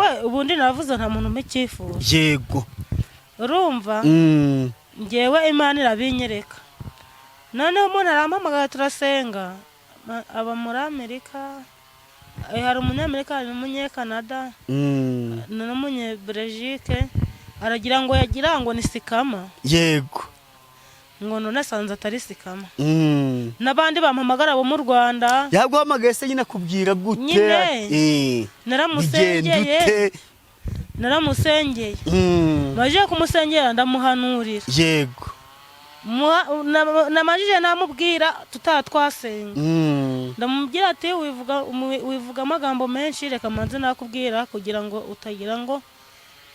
Njyewe ubundi navuze nta muntu umpa icyifuzo. Urumva? Njyewe Imana irabinyereka. Noneho umuntu arampamagara, turasenga. Aba muri Amerika. Hari Umunyamerika, hari n'Umunyekanada n'Umunyeberejike. Aragira ngo yagira ngo ni scam. Ngo none asanze atari scam. N'abandi bampamagara bo mu Rwanda. Yaguhamagaye se nyine akubwira gute? Nyine. Bigenda Naramusengeye. ute? Naramusengeye. Maze kumusengera, ndamuhanurira. Namajije namubwira tutaba twasenga. Ndamubwira ati: "Wivuga amagambo menshi, reka manze nakubwira kugira ngo utagira ngo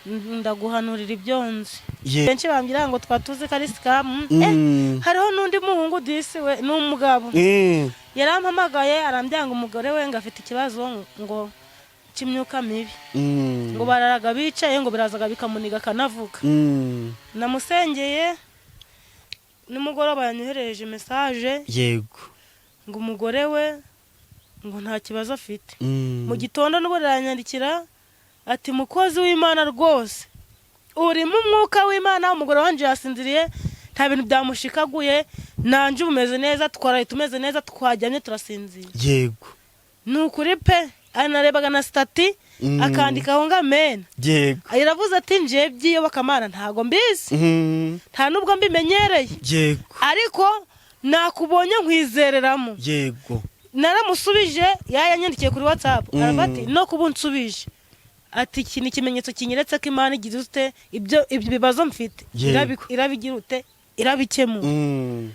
ndaguhanurira ibyo nzi." Benshi bambwira ngo twa tuzi ko ari scam. Hariho n'undi muhungu disi, we ni umugabo. Yarampamagaye, arambwira ngo umugore we ngo afite ikibazo ngo cy'imyuka mibi. Ngo bararaga bicaye, ngo birazaga bikamuniga akanavuga. Namusengeye, nimugoroba yanyoherereje message ngo umugore we ngo nta kibazo afite. Mu gitondo n'ubu aranyandikira ati: "Mukozi w'Imana, rwose urimo umwuka w'Imana, umugore wanjye yasinziriye, nta bintu byamushikaguye, nanjye ubu umeze neza, twaraye tumeze neza, twajyanye turasinzira." Ni ukuri pe, anarebaga na status akandikaho ngo amen. Yaravuze ati: "Nje by'iyobokamana ntago mbizi, nta nubwo mbimenyereye, ariko nakubonye nkwizereramo." Naramusubije, yayanyandikiye kuri WhatsApp. Aravuga ati: "No kuba unsubije," ati, "iki ni ikimenyetso kinyeretse ko Imana igize ute, ibyo bibazo mfite irabigira ute, irabikemura."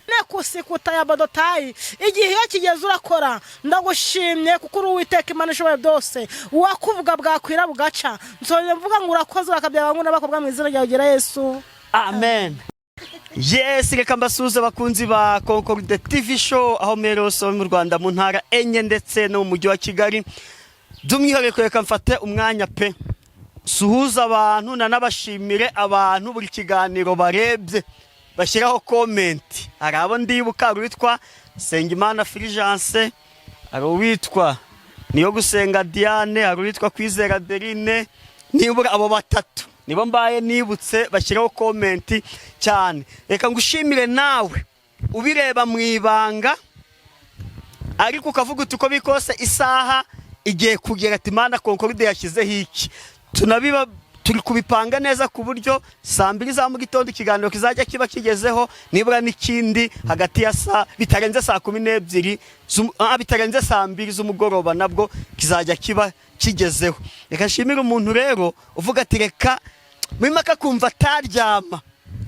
Nekusikuta ya badotayi, igihe iyo kigeze urakora. Ndagushimye kuko uri Uwiteka Imana ishoboye byose, uwakuvuga bwakwira bugaca. Nsoje mvuga ngo urakoze, urakabyara abahungu n'abakobwa mu izina ryawe ugera Yesu. Amen. Yes, reka mbasuhuze abakunzi ba Concorde TV Show aho mwere hose mu Rwanda, mu ntara enye ndetse no mu mujyi wa Kigali. By'umwihariko reka mfate umwanya pe suhuza abantu, nanabashimire abantu buri kiganiro barebye bashyiraho comment. Hari abo ndibuka, hari uwitwa Sengimana Fulgence, hari uwitwa Niyo Gusenga Diane, hari uwitwa Kwizera Adeline. Nibura abo batatu nibo mbaye nibutse bashyiraho comment cyane. Reka ngushimire nawe ubireba mu ibanga, ariko ukavuga uti: "Uko bikose isaha igiye kugera," ati: "Imana Concorde yashyizeho iki?" Tunabiba turi kubipanga neza ku buryo saa 2 za mu gitondo ikiganiro kizajya kiba kigezeho, nibura n'ikindi hagati ya saa, bitarenze saa 12, bitarenze saa 2 z'umugoroba nabwo kizajya kiba kigezeho. Reka nshimire umuntu rero uvuga ati: "Reka," muri make akumva ataryama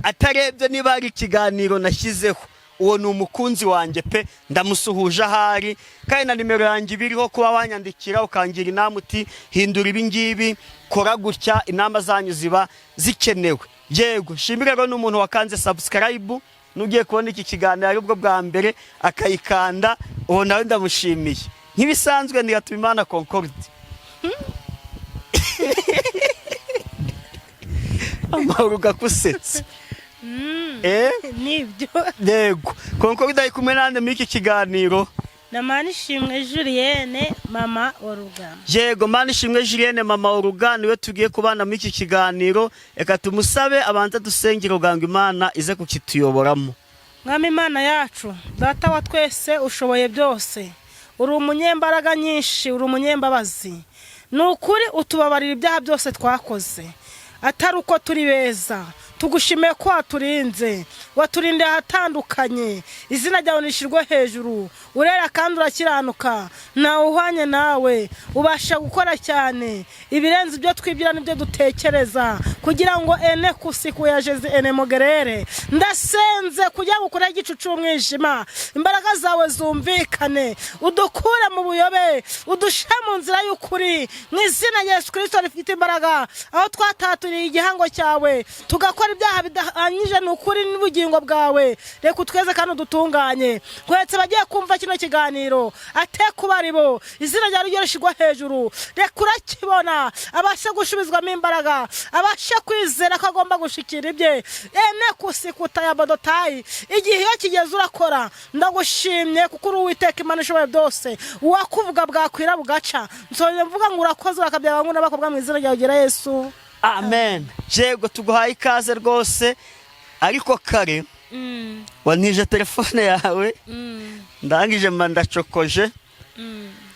atarebye niba hari ikiganiro nashyizeho. Uwo ni umukunzi wanjye pe, ndamusuhuje ahari. Kandi na nimero yanjye ibiriho, kuba wanyandikira ukangira inama uti: "Hindura ibi ngibi, kora gutya." Inama zanyu ziba zikenewe. Yego, nshimire rero n'umuntu wakanze subscribe, n'ugiye kubona iki kiganiro aribwo bwa mbere akayikanda, uwo nawe ndamushimiye. Nk'ibisanzwe ni Imana Concorde. Amahoro gakusetse. Nibyo. Yego, Concorde ari kumwe nande muri iki kiganiro? Na Manishimwe Julienne, mama wa Rugamba. Yego, Manishimwe Julienne, mama wa Rugamba, niwe tugiye kubana muri iki kiganiro. Reka tumusabe abanza dusengere Ruganga, Imana ize kukituyoboramo. Mwami Imana yacu, Data wa twese, ushoboye byose, uri umunyembaraga nyinshi, uri umunyembabazi. Ni ukuri utubabarira ibyaha byose twakoze atari uko turi beza. Tugushimiye ko waturinze, waturindiye ahatandukanye. Izina ryawe nishyirwe hejuru. Urera kandi urakiranuka, ntawe uhwanye nawe. Ubasha gukora cyane ibirenze ibyo twibwira n'ibyo dutekereza, kugira ngo ene kusiku ya jezi ene mugerere. Ndasenze kugira ngo ukure igicu cy'umwijima, imbaraga zawe zumvikane, udukure mu buyobe, udushyire mu nzira y'ukuri, mu izina Yesu Kirisito rifite imbaraga. Aho twataturiye igihango cyawe, tugakora gukora ibyaha bidahanyije ni ukuri n'ubugingo bwawe. Reka utweze kandi udutunganye. Kwetse bagiye kumva kino kiganiro ate kuba ari bo, izina ryawe rijye rishyirwa hejuru. Reka urakibona abashe gusubizwamo imbaraga, abashe kwizera ko agomba gushikira ibye. Ene kusikuta ya bodotayi, igihe iyo kigeze urakora. Ndagushimye kuko uri Uwiteka Imana ishoboye byose, uwakuvuga bwakwira bugaca. Nsoje mvuga ngo urakoze, urakabyara abahungu n'abakobwa mu izina ryawe ugera Yesu. Amen. Yego, tuguhaye ikaze rwose, ariko kare wantije telefone yawe, ndangije mba ndacokoje.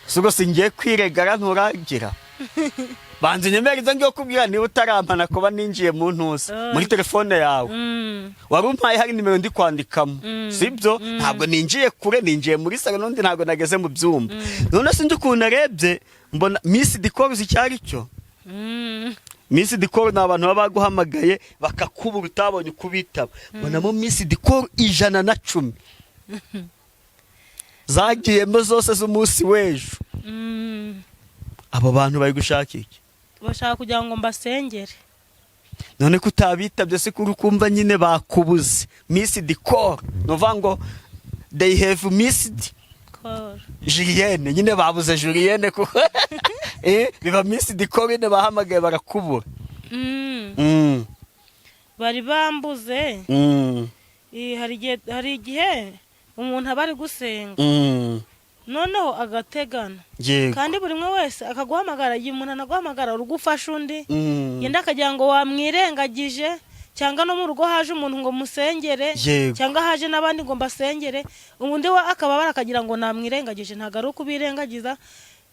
Si ubwo singiye kwiregara, nturagira banza unyemere ibyo ngiye kubwira. Niba utarampana kuba ninjiye mu ntuza muri telefone yawe wari umpaye, hari nimero ndi kwandikamo, sibyo? Ntabwo ninjiye kure, ninjiye muri salo n'undi, ntabwo nageze mu byumba. None sinzi ukuntu narebye mbona missed call. Icyo ari cyo missed call ni abantu baba baguhamagaye bakakubura, utabonye uko ubitaba. Mbonamo missed call 110 zagiyemo zose z'umunsi w'ejo. Abo bantu bari gushaka iki? Bashaka kugira ngo mbasengere. None ko utabitabye se, kuri kumva nyine bakubuze? Missed call ni ukuvuga ngo they have missed Call. Julienne nyine, babuze Julienne kuko biba missed call nyine, bahamagaye barakubura. Bari bambuze. Hari igihe umuntu aba ari gusenga, noneho agategana, kandi buri umwe wese akaguhamagara. Igihe umuntu anaguhamagara uri gufasha undi, yenda akagira ngo wamwirengagije, cyangwa no mu rugo haje umuntu ngo musengere, cyangwa haje n'abandi ngo mbasengere, undi we akaba akagira ngo namwirengagije. Ntabwo ari ukubirengagiza.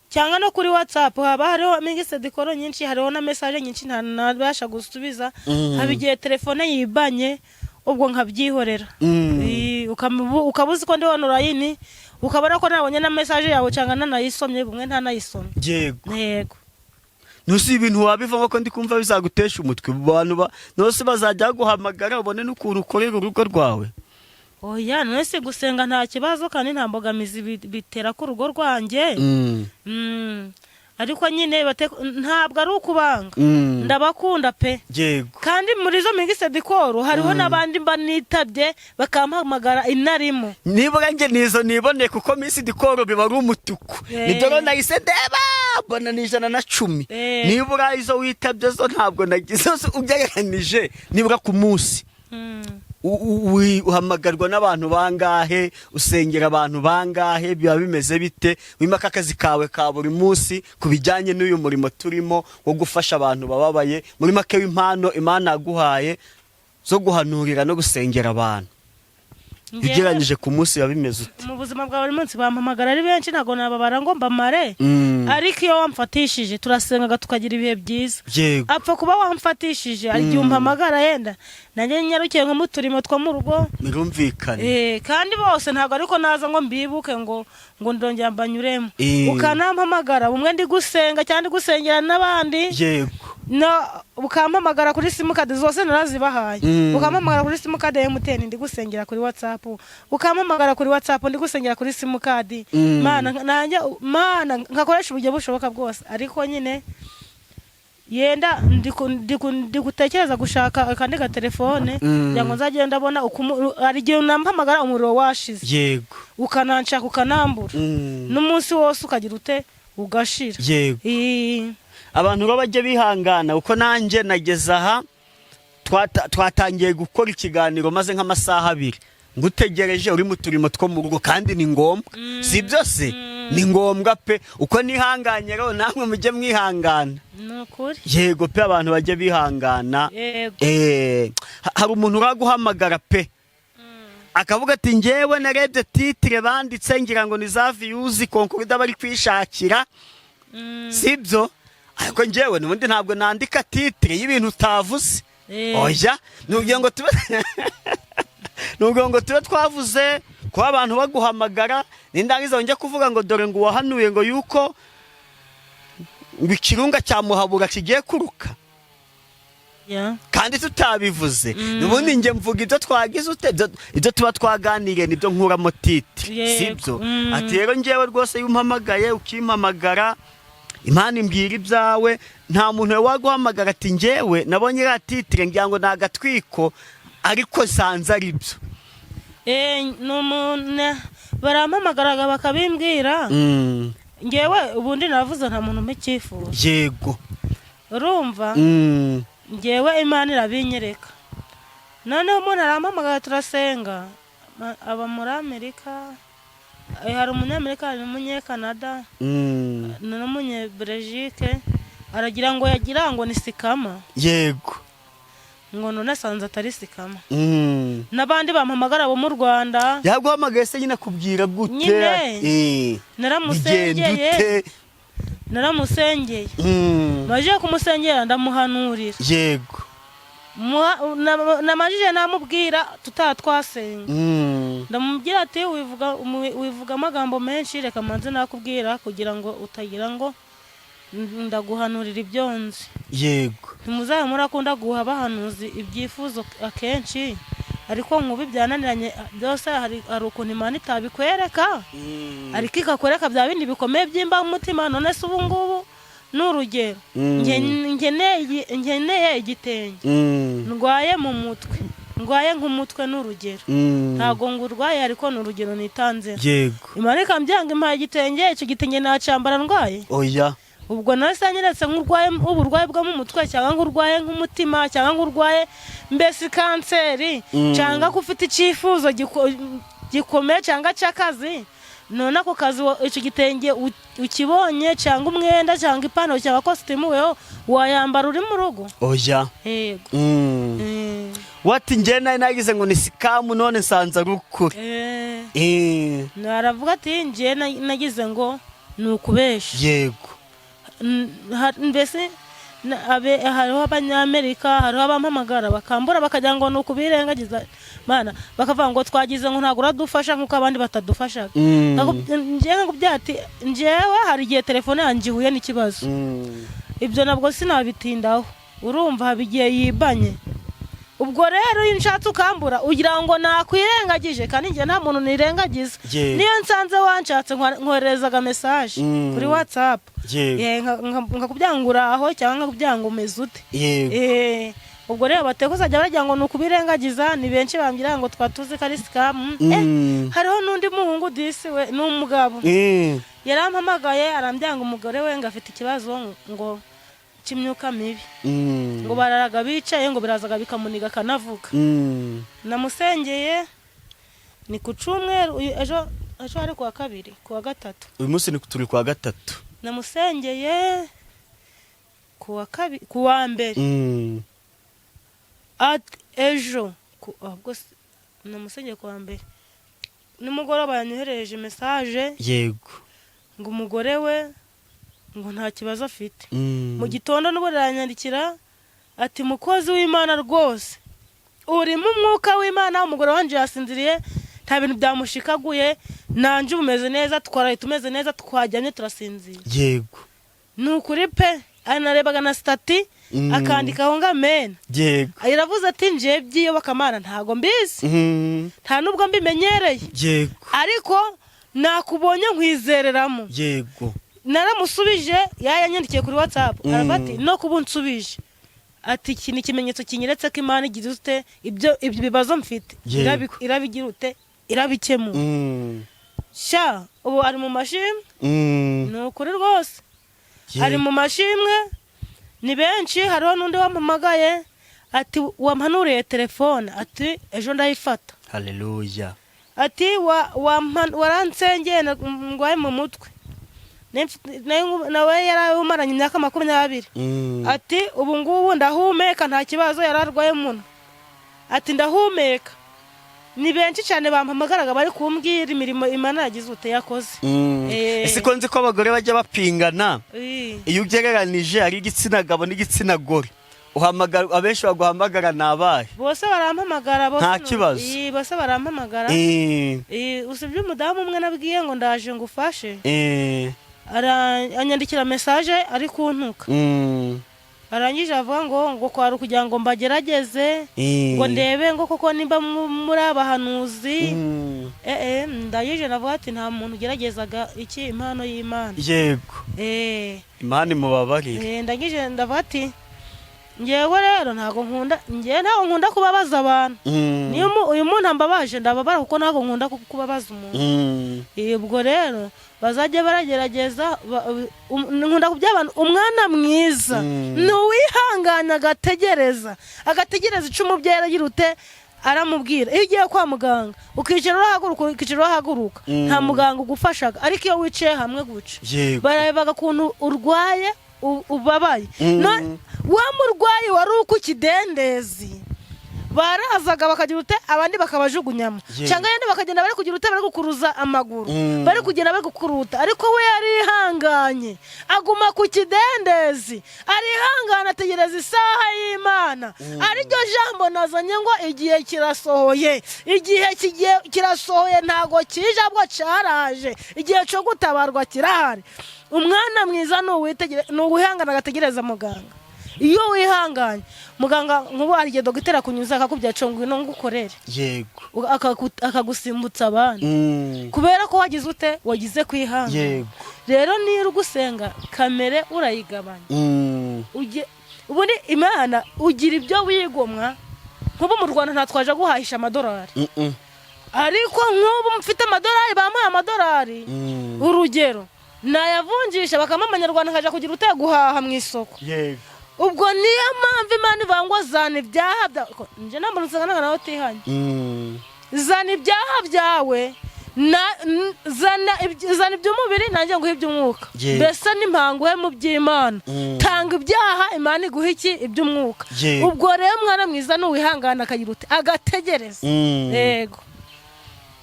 Cyangwa no kuri WhatsApp haba hariho missed call nyinshi, hariho na message nyinshi ntabasha gusubiza. Haba igihe telefone yibanye, ubwo nkabyihorera. Ukaba uzi ko ndi online, ukabona ko nabonye na message yawe cyangwa nanayisomye, bumwe ntanayisomye. Yego. Ntusi ibintu wabivamo, ko ndi kumva bizagutesha umutwe. Abantu ba nose bazajya baguhamagara, ubone n'ukuntu ukorera urugo rwawe. Oya, none se gusenga nta kibazo, kandi nta mbogamizi bitera ku rugo rwanjye. Ariko nyine ntabwo ari ukubanga, ndabakunda pe. Kandi muri izo missed call hariho n'abandi mba nitabye bakampamagara inarimo. Nibura njye nizo niboneye, kuko missed call biba ari umutuku. Nibyo rero nahise ndeba mbona ni 110. Nibura izo witabye zo ntabwo nagize zo. Ugereranije nibura ku munsi, uhamagarwa n'abantu bangahe? Usengera abantu bangahe? Biba bimeze bite wimaka akazi kawe ka buri munsi ku bijyanye n'uyu murimo turimo wo gufasha abantu bababaye? Muri make w'impano Imana yaguhaye zo guhanurira no gusengera abantu, ugereranyije ku munsi biba bimeze ute? Mu buzima bwa buri munsi bampamagara ari benshi, ntabwo nababara ngo mbamare. Ariko iyo wamfatishije turasengaga, tukagira ibihe byiza. Apfa kuba wamfatishije. Hari igihe umpamagara, yenda nanjye nyarukiye nko mu turimo two mu rugo. Birumvikana. Kandi bose ntabwo ariko naza ngo mbibuke ngo ndongera mbanyuremo. Ukanampamagara bumwe ndi gusenga cyangwa ndi gusengera n'abandi, na ukampamagara kuri simukadi zose narazibahaye. Ukampamagara kuri simukadi ya MTN ndi gusengera kuri WhatsApp, ukampamagara kuri WhatsApp ndi gusengera kuri simukadi. Mana nanjye, Mana, nkakoresha uburyo bushoboka bwose. Ariko nyine yenda ndi gutekereza gushaka akandi gatelefone, kugira ngo nzagende ndabona hari igihe unampamagara umuriro washize, ukananshaka ukanambura, n'umunsi wose ukagira ute, ugashira. Abantu rero bajye bihangana, kuko nanjye nageze aha twatangiye gukora ikiganiro maze nk'amasaha 2 ngutegereje, uri mu turimo two mu rugo, kandi ni ngombwa, si byose ni ngombwa pe. Uko nihanganye rero namwe mujye mwihangana. Ni ukuri. Yego pe, abantu bajye bihangana. Hari umuntu uraguhamagara pe, akavuga ati: "Njyewe narebye titre banditse ngira ngo ni za views Konkorida bari kwishakira." Sibyo, ariko njyewe n'ubundi ntabwo nandika titre y'ibintu utavuze. Oya, ni ukugira ngo tube twavuze kuba abantu baguhamagara, nindangiza njye kuvuga ngo dore ngo uwahanuye ngo yuko ngo ikirunga cya Muhabura kigiye kuruka, kandi tutabivuze. N'ubundi njye mvuga ibyo twagize ute, ibyo tuba twaganiriye nibyo nkuramo titre. Sibyo? Ati rero njyewe rwose iyo umpamagaye ukimpamagara Imana imbwira ibyawe. Nta muntu waguhamagara ati: "Njyewe nabonye iriya titre ngira ngo ni agatwiko, ariko nsanze ari byo"? Ni umuntu barampamagaraga bakabimbwira. Ngewe ubundi navuze nta muntu umpa icyifuzo. Urumva? Ngewe Imana irabinyereka. Noneho umuntu arampamagara turasenga. Aba muri Amerika. Hari Umunyamerika, hari n'Umunyekanada n'Umunyeberejike. Aragira ngo yagira ngo ni scam. Ngo none asanze atari scam. N'abandi bampamagara bo mu Rwanda. Yaguhamagaye se nyine akubwira gute? Nyine. Bigenda Naramusengeye. ute? Naramusengeye. Majije kumusengera ndamuhanurira. Namajije namubwira tutaba twasenga. Ndamubwira ati: "Wivuga amagambo menshi, reka manze nakubwira kugira ngo utagira ngo ndaguhanurira ibyo nzi." Ntimuzabe murakunda guha abahanuzi ibyifuzo akenshi, ariko nkubu byananiranye byose. Hari ukuntu Imana itabikwereka, ariko ikakwereka bya bindi bikomeye by'imbamutima. None se ubu ngubu ni urugero, nkeneye igitenge, ndwaye mu mutwe, ndwaye nk'umutwe, ni urugero. Ntabwo ngo urwaye, ariko ni urugero nitanze. Imana ikambwira impaye igitenge, icyo gitenge nacyambara ndwaye? Oya. Ubwo nawe se nyeretse nk'urwaye uburwayi bwo mu mutwe, cyangwa nk'urwaye nk'umutima, cyangwa nk'urwaye mbese kanseri, cyangwa ko ufite icyifuzo gikomeye cyangwa cy'akazi, none ako kazi icyo gitenge ukibonye, cyangwa umwenda, cyangwa ipantaro, cyangwa kositimu, weho wayambara uri mu rugo? Oya. Yego. Wati: "Njye nari nagize ngo ni scam, none nsanze ari ukuri." Aravuga ati: "Njye nagize ngo ni ukubesha." Mbese hariho Abanyamerika, hariho abampamagara bakambura, bakagira ngo ni ukubirengagiza Mana, bakavuga ngo twagize ngo ntabwo uradufasha nk'uko abandi batadufashaga. Njyewe nkakubwira ati njyewe hari igihe telefone yanjye ihuye n'ikibazo. Ibyo nabwo sinabitindaho. Urumva, haba igihe yibanye. Ubwo rero iyo nshatse ukambura, ugira ngo nakwirengagije, kandi njye nta muntu nirengagiza. Niyo nsanze wanshatse, nkohererezaga message kuri WhatsApp. Nkakubwira ngo uraho, cyangwa nkakubwira ngo umeze ute. Ubwo rero bateko uzajya bagira ngo ni ukubirengagiza. Ni benshi bambwira ngo twatuzi ko ari scam. Hariho n'undi muhungu disi, we ni umugabo. Yarampamagaye arambwira ngo umugore we ngo afite ikibazo ngo cy'imyuka mibi. Ngo bararaga bicaye, ngo birazaga bikamuniga akanavuga. Namusengeye ni ku cyumweru, ejo hari kuwa kabiri, kuwa gatatu. Uyu munsi ni turi kuwa gatatu. Namusengeye kuwa kabiri, kuwa mbere. Ati ejo ahubwo namusengeye kuwa mbere nimugoroba yanyoherereje message ngo umugore we ngo nta kibazo afite. Mu gitondo n'ubu aranyandikira ati: "Mukozi w'Imana, rwose urimo umwuka w'Imana, umugore wanjye yasinziriye, nta bintu byamushikaguye, nanjye ubu umeze neza, twaraye tumeze neza, twajyanye turasinzira." Ni ukuri pe, anarebaga na status, akandikaho ngo amen. Iravuze ati: "Nje by'iyobokamana ntago mbizi, nta nubwo mbimenyereye, ariko nakubonye nkwizereramo." Naramusubije, yayanyandikiye kuri WhatsApp. Aravuga ati: "No kuba unsubije," ati, "iki ni ikimenyetso kinyeretse ko Imana igira ute ibyo bibazo mfite irabigira ute, irabikemura." Sha, ubu ari mu mashimwe. Ni ukuri rwose ari mu mashimwe. Ni benshi. Hariho n'undi wampamagaye ati: "Wampanuriye telefone," ati, "ejo ndayifata." Haleluya. Ati: "Waransengeye, ndwaye mu mutwe." Nawe yari umaranye imyaka 20. Ati: "Ubu ngubu ndahumeka, nta kibazo." Yari arwaye muno. Ati: "Ndahumeka." Ni benshi cyane bampamagaraga bari kumbwira imirimo Imana yagize ute, yakoze. Ese ko nzi ko abagore bajya bapingana, iyo ugereranije ari igitsina gabo n'igitsina gore, uhamagara abenshi baguhamagara ni abahe? Bose barampamagara bose. Nta kibazo. Bose barampamagara. Usibye umudamu umwe nabwiye ngo ndaje ngufashe, anyandikira message ari kuntuka. Arangije. Barangije bavuga ngo kwari ukugira ngo mbagerageze, ngo ndebe ngo koko nimba muri abahanuzi. Ndangije navuga ati nta muntu ugeragezaga iki impano y'Imana. Imana imubabarire. Ndangije ndavuga ati ngewe rero ntabwo nkunda, ngewe ntabwo nkunda kubabaza abantu. Niyo uyu muntu ambabaje ndababara, kuko ntabwo nkunda kubabaza umuntu. Ubwo rero bazajya baragerageza nkunda kubwira abantu, umwana mwiza ni uwihangana, agategereza icyo umubyeyi aragira ute aramubwira. Iyo ugiye kwa muganga ukicara urahaguruka, ukicara urahaguruka, nta muganga ugufashaga, ariko iyo wicaye hamwe guca, barebaga ukuntu urwaye, ubabaye. Wa murwayi wari uku kidendezi barazaga bakagira ute, abandi bakabajugunyamo, cyangwa yandi bakagenda bari kugira ute, bari gukuruza amaguru, bari kugenda bari gukuruta, ariko we yarihanganye aguma ku kidendezi, arihangana ategereza isaha y'Imana. Ariryo jambo nazanye ngo igihe kirasohoye, igihe kigiye kirasohoye, ntago kije ahubwo cyaraje. Igihe cyo gutabarwa kirahari. Umwana mwiza ni uwihangana agategereza muganga. Iyo wihanganye, muganga nk'ubu hari igihe dogiteri akunyuza akakubwira ngo ngwino ngukorere, akagusimbutsa abandi, kubera ko wagize ute, wagize kwihangana. Rero niyo uri gusenga, kamere urayigabanya. Ubundi Imana ugira ibyo wigomwa. Nk'ubu mu Rwanda ntatwaje guhahisha amadolari, ariko nk'ubu mfite amadolari, bamuha amadolari, urugero nayavunjisha bakampa amanyarwanda, nkajya kugira ute, guhaha mu isoko. Ubwo niyo mpamvu Imana ivuga ngo zana ibyaha byawe. Njye nta muntu nsanga nawe utihanye. Zana ibyaha byawe, zana iby'umubiri, nanjye nguhe iby'umwuka. Mbese n'impanguhe mu by'Imana. Tanga ibyaha, Imana iguha iki? Iby'umwuka. Ubwo rero mwana mwiza nuwihangana akagira ute, agategereza. Yego.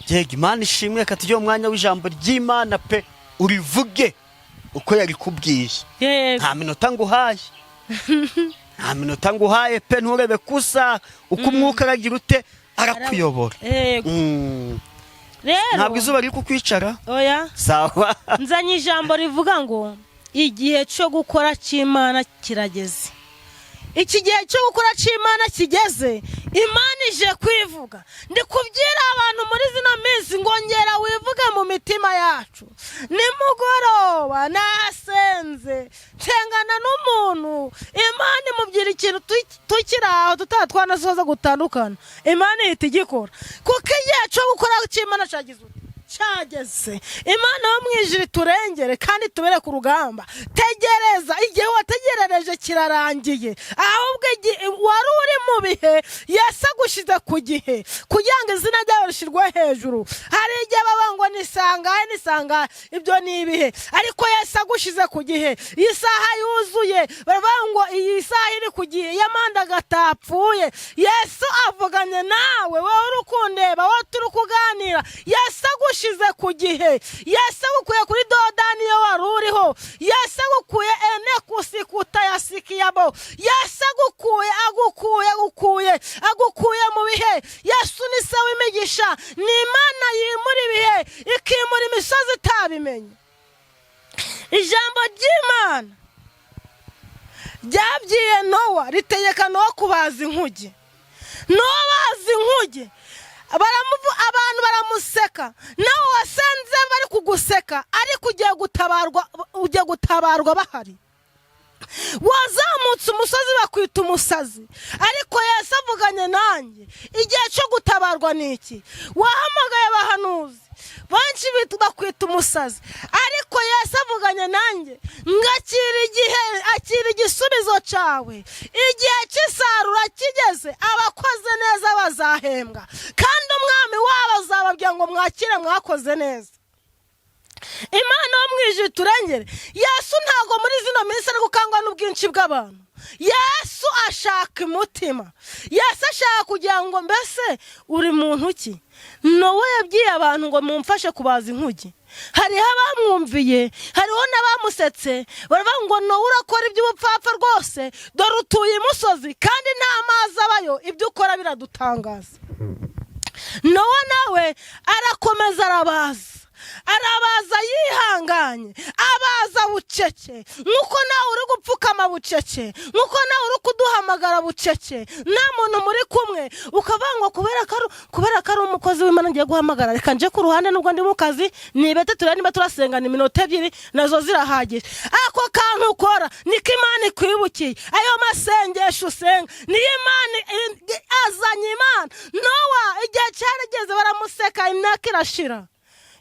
Yego, Imana ishimwe. Reka tujye mu mwanya w'ijambo ry'Imana pe, urivuge uko yarikubwiye. Yego. Nta minota nguhaye, nta minota nguhaye pe, nturebe kusa uko umwuka aragira ute, arakuyobora. Yego. Rero Ntabwo izuba riri kukwicara? Oya. Sawa. Nzanye ijambo rivuga ngo igihe cyo gukora cy'Imana kirageze. Iki gihe cyo gukora cy'Imana kigeze, Imana ije kwivuga. Ndi kubwira abantu muri zino minsi ngo ngera wivuge mu mitima yacu. Nimugoroba nasenze, nsengana n'umuntu, Imana imubwira ikintu tukiri aho tutaba twanasoza gutandukana, Imana ihita igikora, kuko igihe cyo gukora cy'Imana cyagize ute? Cyageze. Imana yo mu ijuru iturengere kandi tubere ku rugamba. Tegereza, igihe wategerereje kirarangiye. Ahubwo wari uri mu bihe, Yesu agushyize ku gihe kugira ngo izina ryawe rishyirwe hejuru. Hari igihe baba ngo ni sangahe, ni sangahe, ibyo ni ibihe, ariko Yesu agushyize ku gihe, iyi saha yuzuye, baravuga ngo iyi saha iri ku gihe y'amandaga atapfuye. Yesu avuganye nawe, wowe uri kundeba, wowe turi kuganira. Yesu agushyize ku gihe. Yesu agukuye kuri dodani iyo wari uriho. Yesu agukuye ene kusikuta ya sikiyabo. Yesu agukuye, agukuye, agukuye, agukuye mu bihe. Yesu ni se w'imigisha, ni Imana yimura ibihe, ikimura imisozi itabimenye. Ijambo ry'Imana ryabwiye Nowa, ritegeka Nowa kubaza inkuge. Nowa baza inkuge, abantu baramuseka. Nawe wasenze bari kuguseka, ariko ugiye gutabarwa, ugiye gutabarwa bahari. Wazamutse umusozi bakwita umusazi, ariko Yesu avuganye nanjye, igihe cyo gutabarwa ni iki. Wahamagaye abahanuzi benshi bakwita umusazi, ariko Yesu avuganye nanjye ngo akira igihe, akira igisubizo cyawe. Igihe cy'isarura kigeze, abakoze neza bazahembwa, kandi umwami wabo azababwira ngo mwakire, mwakoze neza. Imana yo mu ijuru turengere. Yesu ntabwo muri zino minsi ari gukangwa n'ubwinshi bw'abantu. Yesu ashaka umutima. Yesu ashaka kugira ngo mbese uri muntu ki. Nowe yabwiye abantu ngo mumfashe kubaza inkuge. Hariho abamwumviye, hariho n'abamusetse, baravuga ngo Nowe urakora iby'ubupfapfa rwose, dore utuye imusozi kandi nta mazi abayo, ibyo ukora biradutangaza. Nowa nawe arakomeza arabaza. Arabaza yihanganye, abaza bucece, nk'uko nawe uri gupfukama bucece, nk'uko nawe uri kuduhamagara bucece, nta muntu muri kumwe, ukavuga ngo kubera ko ari umukozi w'Imana ngiye guhamagara, reka nje ku ruhande nubwo ndi mu kazi, nibete turebe niba turasengana iminota 2, nazo zirahagije. Ako kantu ukora niko Imana ikwibukiye. Ayo masengesho usenga niyo Imana azanye. Imana Nowa igihe cyarageze baramuseka, imyaka irashira.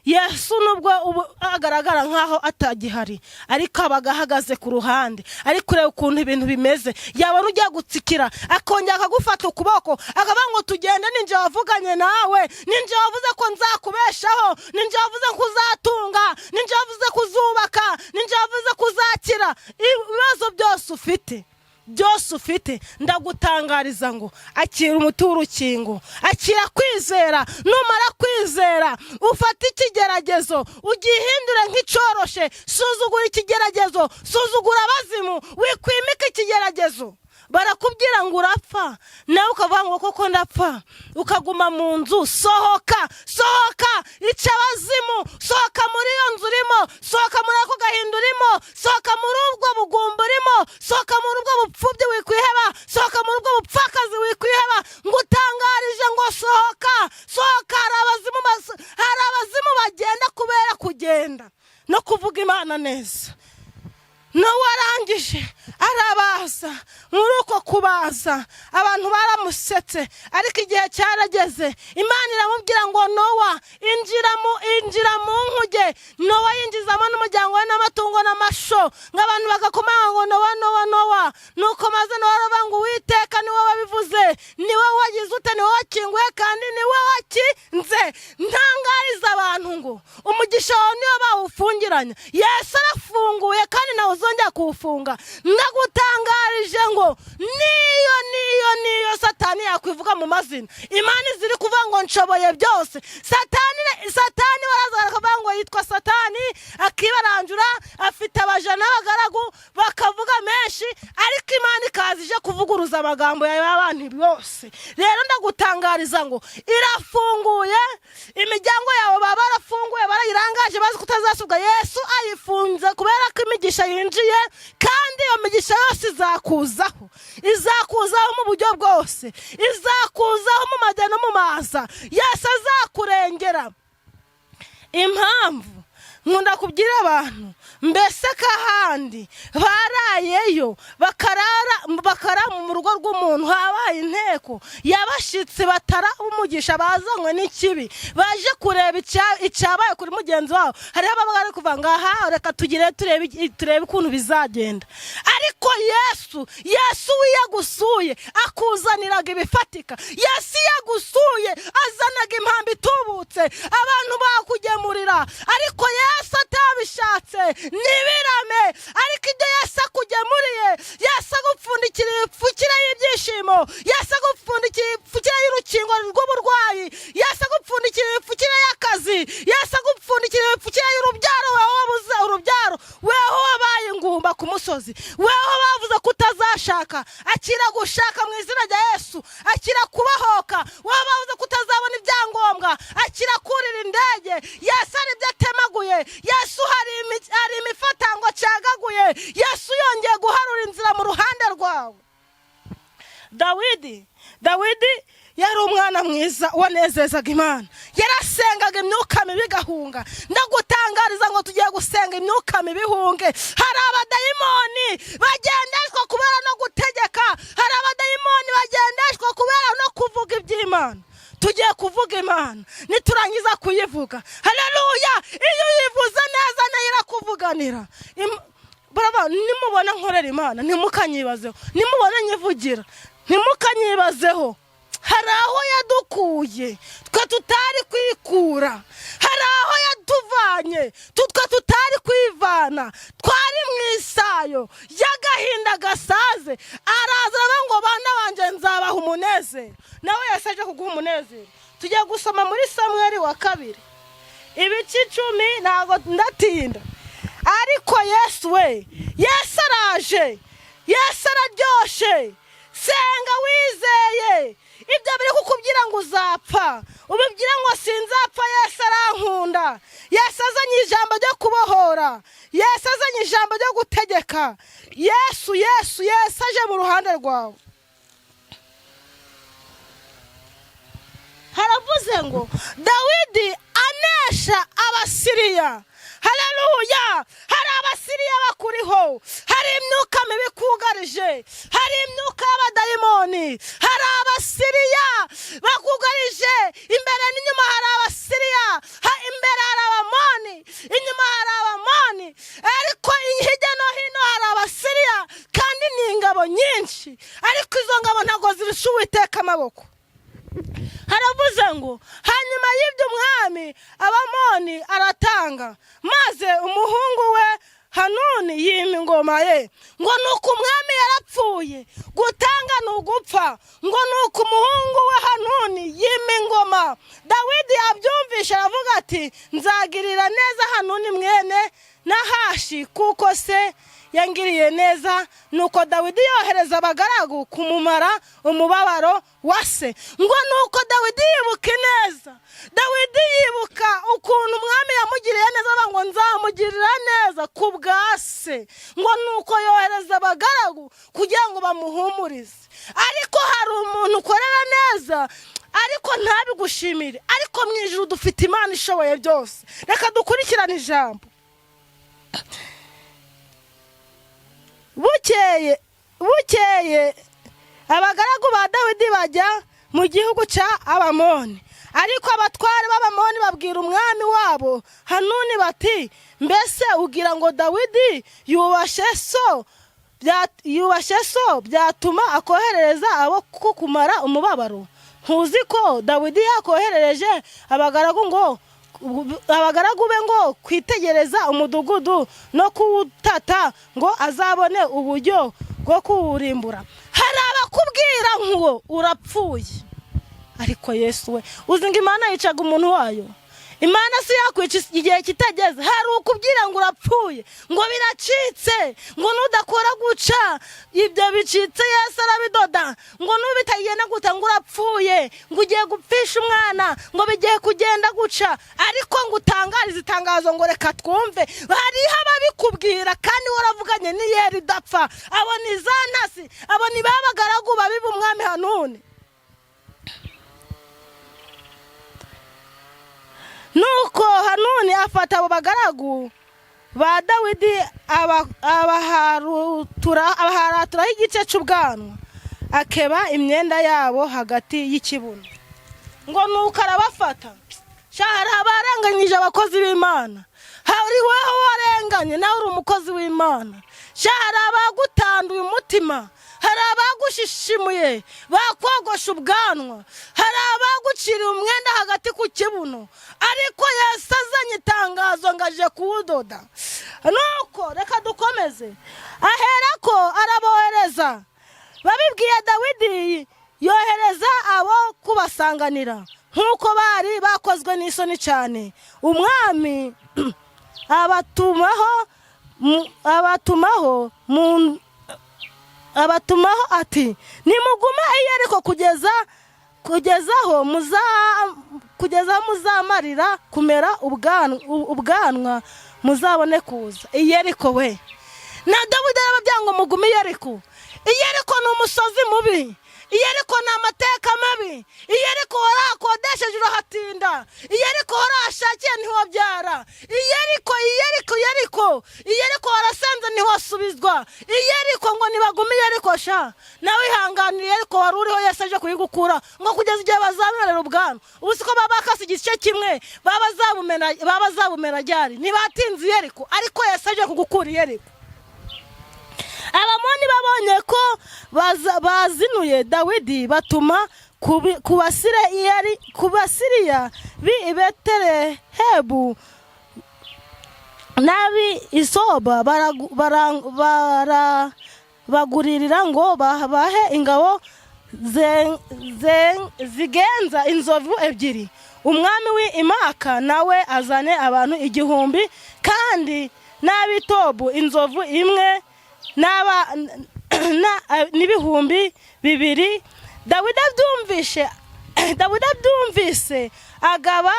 Yesu nubwo ubu agaragara nkaho atagihari, ariko aba ahagaze ku ruhande, ari kureba ukuntu ibintu bimeze. Yabona ugiye gutsikira, akongera akagufata ukuboko, akavuga ngo tugende, ninjye wavuganye nawe, ninjye wavuze ko nzakubeshaho, ninjye wavuze ko uzatunga, ninjye wavuze ko uzubaka, ninjye wavuze ko uzakira. Ibibazo byose ufite, byose ufite, ndagutangariza ngo akira umuti w'urukingo, akira kwizera. Numara kwizera, ufate ikigeragezo ugihindure nk'icyoroshe. Suzugura ikigeragezo, suzugura abazimu, wikwimika ikigeragezo. Barakubwira ngo urapfa, nawe ukavuga ngo koko ndapfa, ukaguma mu nzu. Sohoka, sohoka, ica abazimu, sohoka muri iyo nzu urimo, sohoka muri ako gahinda urimo, sohoka muri ubwo bugumba urimo, sohoka muri ubwo bupfubyi, wikwiheba, sohoka muri ubwo bupfakazi, wikwiheba. Ngo utangarije ngo sohoka, sohoka. Hari abazimu bagenda kubera kugenda no kuvuga Imana neza. Nawe arangije arabaza. Muri uko kubaza abantu baramusetse, ariko igihe cyarageze Imana iramubwira ngo Nowa, injira mu nkuge. Nowa yinjizamo n'umuryango we n'amatungo n'amasho, ngo abantu bagakomanga ngo Nowa, Nowa, Nowa. Nuko maze Nowa aravuga ngo Uwiteka niwe wabivuze, niwe wagize ute, niwe wakinguye kandi niwe wakinze. Ntangariza abantu ngo umugisha wawe niyo bawufungiranye, Yesu arafunguye kandi nawe uzongera kuwufunga. Ndagutangarije ngo niyo niyo niyo Satani yakwivuga mu mazina, Imana ziri kuvuga ngo nshoboye byose. Satani waraza akavuga ngo yitwa Satani, akibaranjura, afite abaja n'abagaragu, bakavuga menshi, ariko Imana ikaza ije kuvuguruza amagambo y'abantu bose. Rero ndagutangariza ngo irafunguye. Imiryango yawe baba barafunguye, barayirangaje, bazi ko utazasubwa. Yesu ayifunze kubera ko imigisha yinjiye, kandi iyo migisha yose izakuzaho, izakuzaho mu buryo bwose, izakuzaho mu majya no mu maza. Yesu azakurengera. Impamvu nkunda kubwira abantu, mbese ko ahandi barayeyo, bakarara, bakara mu rugo rw'umuntu, habaye inteko y'abashyitsi bataraba umugisha, bazanywe n'ikibi, baje kureba icyabaye kuri mugenzi wabo. Hariho ababa bari kuva ngo aha reka tugire turebe ukuntu bizagenda. Ariko Yesu, Yesu iyo agusuye akuzaniraga ibifatika. Yesu iyo agusuye azanaga impamba itubutse, abantu bakugemurira. Ariko Yesu atabishatse ntibirame. Ariko ibyo Yesu akugemuriye, Yesu agupfundikira ipfukire y'ibyishimo, Yesu agupfundikira ipfukire y'urukingo rw'uburwayi, Yesu agupfundikira ipfukire y'akazi, Yesu agupfundikira ipfukire y'urubyaro. Weho wabuze urubyaro, weho wabaye ingumba ku musozi, weho bavuze ko utazashaka, akira gushaka mu izina rya Yesu, akira kubahoka. Weho bavuze ko utazabona ibyangombwa, akira kurira indege. Yesu hari ibyo atemaguye, Yesu hari imifatango acagaguye, Yesu yongeye guharura inzira mu ruhande rwawe. Dawidi yari umwana mwiza wanezezaga Imana, yarasengaga imyuka mibi igahunga. Ndagutangariza ngo tugiye gusenga imyuka mibi ihunge. Hari abadayimoni bagendeshwa kubera no gutegeka, hari abadayimoni bagendeshwa kubera no kuvuga iby'Imana. Tugiye kuvuga Imana, niturangiza kuyivuga, haleluya! Iyo uyivuze neza nayo irakuvuganira. Nimubona nkorera Imana ntimukanyibazeho, nimubona nyivugira ntimukanyibazeho. Hari aho yadukuye twe tutari kwikura, hari aho yatuvanye twe tutari kwivana. Twari mu isayo y'agahinda gasaze, araza aravuga ngo bana banjye nzabaha umunezero. Nawe Yesu aje kuguha umunezero. Tugiye gusoma muri Samweri wa kabiri ibice 10, ntabwo ndatinda. Ariko Yesu we, Yesu araje, Yesu araryoshe. Senga wizeye. Ibyo biri kukubwira ngo uzapfa, ubibwira ngo sinzapfa, Yesu arankunda. Yesu azanye ijambo ryo kubohora, Yesu azanye ijambo ryo gutegeka. Yesu, Yesu, Yesu aje mu ruhande rwawe. Haravuze ngo Dawidi anesha Abasiriya. Haleluya! Hari Abasiriya bakuriho, hari imyuka mibi ikugarije, hari imyuka y'abadayimoni, hari Abasiriya bakugarije imbere n'inyuma, hari Abasiriya, imbere hari Abamoni, inyuma hari Abamoni, ariko hirya no hino hari Abasiriya, kandi ni ingabo nyinshi, ariko izo ngabo ntabwo zirusha Uwiteka amaboko. Haravuze ngo hanyuma y'ibyo umwami Abamoni aratanga, maze umuhungu we Hanuni yima ingoma ye. Ngo nuko umwami yarapfuye, gutanga ni ugupfa. Ngo nuko umuhungu we Hanuni yima ingoma. Dawidi yabyumvishe aravuga ati nzagirira neza Hanuni mwene Nahashi, kuko se yangiriye neza. Nuko Dawidi yohereza abagaragu kumumara umubabaro wa se. Ngo nuko Dawidi yibuka ineza, Dawidi yibuka ukuntu umwami yamugiriye neza, avuga ngo nzamugirira neza ku bwa se. Ngo nuko yohereza abagaragu kugira ngo bamuhumurize. Ariko hari umuntu ukorera neza ariko ntabigushimire, ariko mu ijuru dufite Imana ishoboye byose. Reka dukurikirane ijambo. Bukeye abagaragu ba Dawidi bajya mu gihugu cya Abamoni, ariko abatware b'Abamoni babwira umwami wabo Hanuni bati mbese ugira ngo Dawidi yubashe so byatuma akoherereza abo kukumara umubabaro? Ntuzi ko Dawidi yakoherereje abagaragu ngo abagaragu be ngo kwitegereza umudugudu no kuwutata, ngo azabone uburyo bwo kuwurimbura? Hari abakubwira ngo urapfuye, ariko Yesu we, uzi ngo Imana yicaga umuntu wayo? Imana si yakwica igihe kitageze. Hari ukubwira ngo urapfuye, ngo biracitse, ngo nudakora guca ibyo bicitse Yesu arabidoda, ngo nubitagenda guta ngo urapfuye, ngo ugiye gupfisha umwana, ngo bigiye kugenda guca, ariko ngo utangarize itangazo ngo reka twumve. Hariho ababikubwira kandi waravuganye n'iyeri idapfa. Abo ni za ntasi, abo ni ba bagaragu babi b'umwami Hanuni. Nuko Hanuni afata abo bagaragu ba Dawidi abaharaturaho igice cy'ubwanwa, akeba imyenda yabo hagati y'ikibuno. Ngo nuko arabafata. Hari abarenganyije abakozi b'Imana, hari weho warenganye nawe uri umukozi w'Imana. Hari abagutanduye umutima, hari abagushishimuye bakogosha ubwanwa, hari abaguciriye umwenda hagati ku kibuno, ariko Yesu azanye itangazo ngo aje kuwudoda. Nuko reka dukomeze. Aherako arabohereza, babibwiye Dawidi, yohereza abo kubasanganira, nk'uko bari bakozwe n'isoni cyane. Umwami abatumaho ati nimugume i Yeriko kugeza muzamarira kumera ubwanwa, muzabone kuza. I Yeriko we na Dawidi arababwira ngo mugume i Yeriko. I Yeriko ni umusozi mubi, i Yeriko ni amateka mabi, i Yeriko warahakodesheje urahatinda, i Yeriko warahashakiye ntiwabyara, i Yeriko, i Yeriko, i Yeriko, i Yeriko warasenze ntiwasubizwa, i Yeriko ngo nibagume i Yeriko. Sha nawe ihanganire Yeriko wari uriho, Yesu aje kuyigukura, ngo kugeza igihe bazamerera ubwanwa. Ubu siko baba bakase igice kimwe, baba bazabumena ryari? Ntibatinze i Yeriko, ariko Yesu aje kugukura i Yeriko. Abamoni babonye ko bazinuye Dawidi, batuma ku Basiriya b'i Betelehemu n'ab'i Isoba, barabaguririra ngo babahe ingabo zigenza inzovu ebyiri. Umwami w'Imaka nawe azane abantu 1000, kandi n'ab'Itobu inzovu imwe. n'ibihumbi 2. Dawidi abyumvise agaba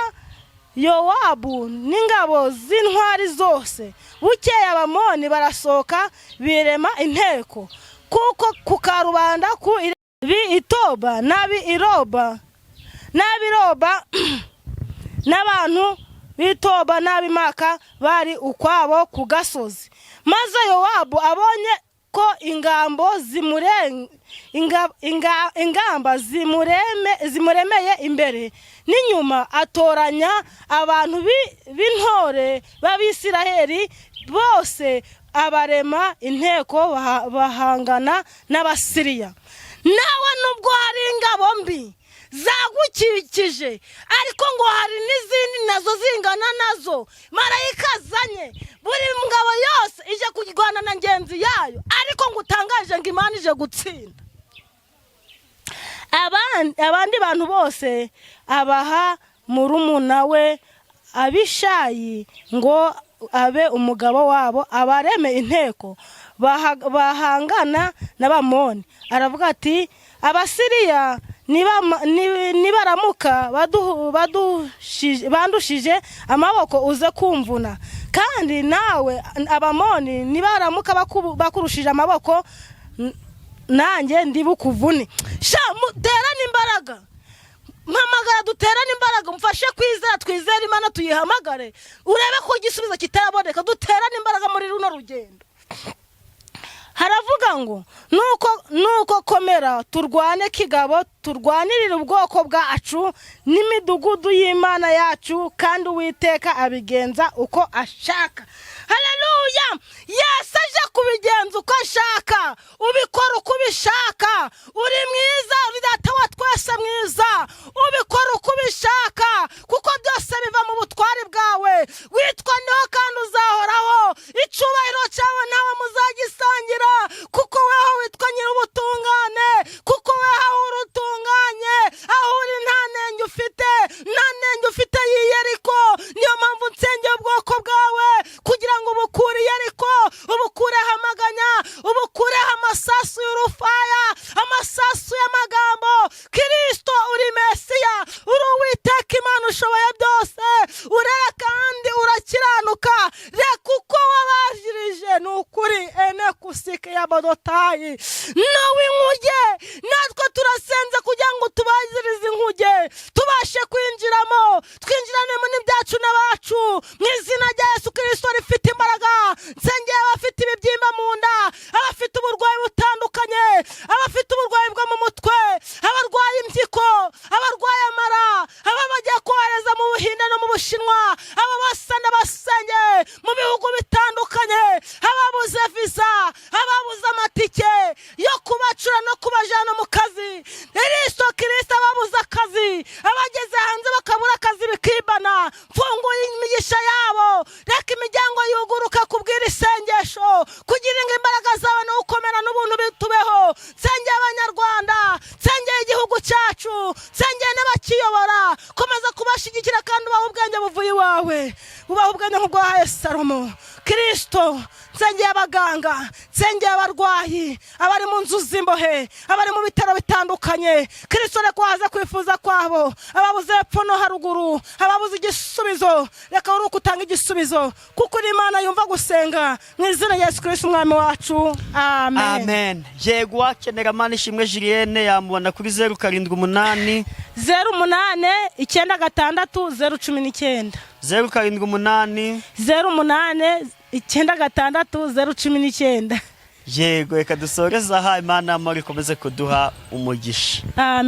Yowabu n'ingabo z'intwari zose. Bukeye Abamoni barasohoka, birema inteko kuko ku karubanda ku bi Itoba n'ab'i Iroba n'ab'iroba n'abantu b'Itoba n'ab'Imaka bari ukwabo ku gasozi. Maze Yowabu abonye ko ingambo zimure ingamba zimuremeye imbere n'inyuma, atoranya abantu b'intore b'Abisiraheli bose, abarema inteko, bahangana n'Abasiriya. Nawe nubwo hari ingabo mbi zagukikije, ariko ngo hari n'izindi nazo zingana nazo marayika azanye. Buri ngabo yose ije kurwana na ngenzi yayo, ariko ngo utangaje ngo Imana ije gutsinda. Abandi bantu bose abaha murumuna we Abishayi ngo abe umugabo wabo, abareme inteko, bahangana n'Abamoni. Aravuga ati: "Abasiriya nibaramuka bandushije amaboko, uze kumvuna, kandi nawe Abamoni nibaramuka bakurushije amaboko, nanjye ndibukuvune." Sha, muterane imbaraga. Mpamagara, duterane imbaraga. Mufashe kwizera, twizere Imana, tuyihamagare. Urebe ko igisubizo kitaraboneka, duterane imbaraga muri runo rugendo. Haravuga ngo: Nuko komera, turwane kigabo, turwanirire ubwoko bwacu n'imidugudu y'Imana yacu, kandi Uwiteka abigenza uko ashaka." Haleluya! Yesu aje kubigenza uko ashaka. Ubikora uko ubishaka. Uri mwiza, uri Data wa twese mwiza. Ubikora uko ubishaka, kuko byose biva mu butwari bwawe. Witwa niho kandi uzahoraho. Icyubahiro cyawe nawe muzagisangira, kuko weho witwa nyir'ubutungane, kuko weho aho uri utunganye, aho uri nta nenge ufite, nta nenge ufite y'Iyeriko. Niyo mpamvu nsengera ubwoko bwawe kugira ngo ubukure Iyeriko, ubukureho amaganya, ubukureho amasasu y'urufaya, amasasu y'amagambo. Kirisito, uri Mesiya, uri Uwiteka Imana ushoboye byose, urera kandi urakiranuka. Reka uko wabajirije ni ukuri ene kusike ya badotayi nawe inkuge. Natwe turasenze kugira ngo tubazirize inkuge, tubashe kwinjiramo, twinjiranemo n'ibyacu n'abacu, mu izina rya Yesu Kirisito rifite imbaraga. Nsengeye abafite ibibyimba mu nda, abafite uburwayi butandukanye, abafite uburwayi bwo mu mutwe, abarwaye impyiko, abarwaye amara, aba bagiye kohereza mu Buhinde no mu Bushinwa, aba basa n'abasenge mu bihugu bitandukanye, ababuze viza, ababuze amatike yo kubacura no kubajyana mu kazi. Kirisito, Kirisito, ababuze akazi, abageze hanze bakabura akazi bikibana, mfunguye imigisha yabo. Reka imiryango yuguruka kubwira isengesho, kugira ngo imbaraga zawe no gukomera n'ubuntu bitubeho. Nsengeye Abanyarwanda, nsengeye igihugu cyacu, nsengeye n'abakiyobora. Komeza kubashyigikira kandi ubaha ubwenge buvuye iwawe, ubaha ubwenge nk'ubwahaye Salomo. Kirisito, nsengeye abaganga, nsengeye abarwayi, abari mu nzu z'imbohe, abari mu bitaro bitandukanye. Kirisito, reka waze kwifuza kwabo, ababuze hepfo no haruguru, ababuze igisubizo, reka uri uko utanga igisubizo, kuko uri Imana yumva gusenga. Mu izina rya Yesu Kirisito Umwami wacu, amen. Amen. Yego, wakenera Manishimwe Julienne yamubona kuri 078 089 660 19. 078 08 96 0 19. Yego, reka dusoreze aha. Imana y'amahoro ikomeze kuduha umugisha. Amen.